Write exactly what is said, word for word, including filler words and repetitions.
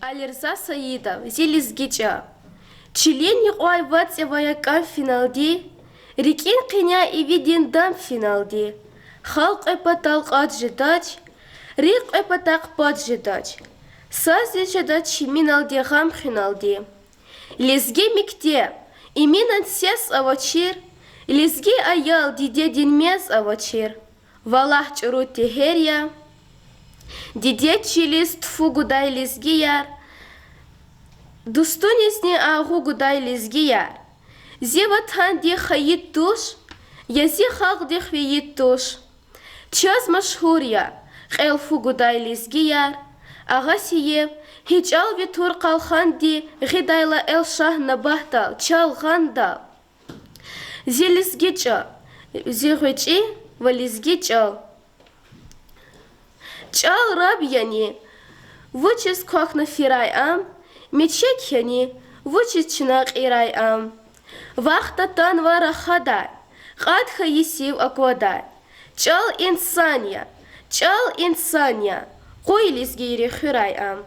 Алирза Саидов, Зи лезги чӀал. Чилин юкьвай вацӀ я ва я кӀан финалди, рикӀин къеняй ивидин дам финалди. Халкь кьве патал кьад жедач, рикӀ кьве пата хъпад жедач. Саз яз жеда чиминалди гъам хуьналди. Лезги мектеб, иминан сес авачир, лезги аял дидедин мез авачир. Валлагь, чӀуру тегьер я. Дидед чилиз тфу гудай лезгияр, дустунизни агъу гудай лезгияр. Зи ватандин хайи туш, я зи халкьдин хвейи туш. Чаз машгьур я кьел фу гудай лезгияр. Агъа Сиев, гьи чӀал ви тур къалханди гъидайла эл Шагь Набатдал, чал гъандал. Зи лезги чӀал, зи гъвечӀи ва лезги чӀал. ЧӀал раб яни, вучиз квахьна фирай ам? Мечек яни, вучиз чна кьирай ам? Вахт атанва рахадай, кьад хьайи сив аквадай. ЧӀал инсан я, чӀал инсан я, къуй лезгийри хуьрай ам.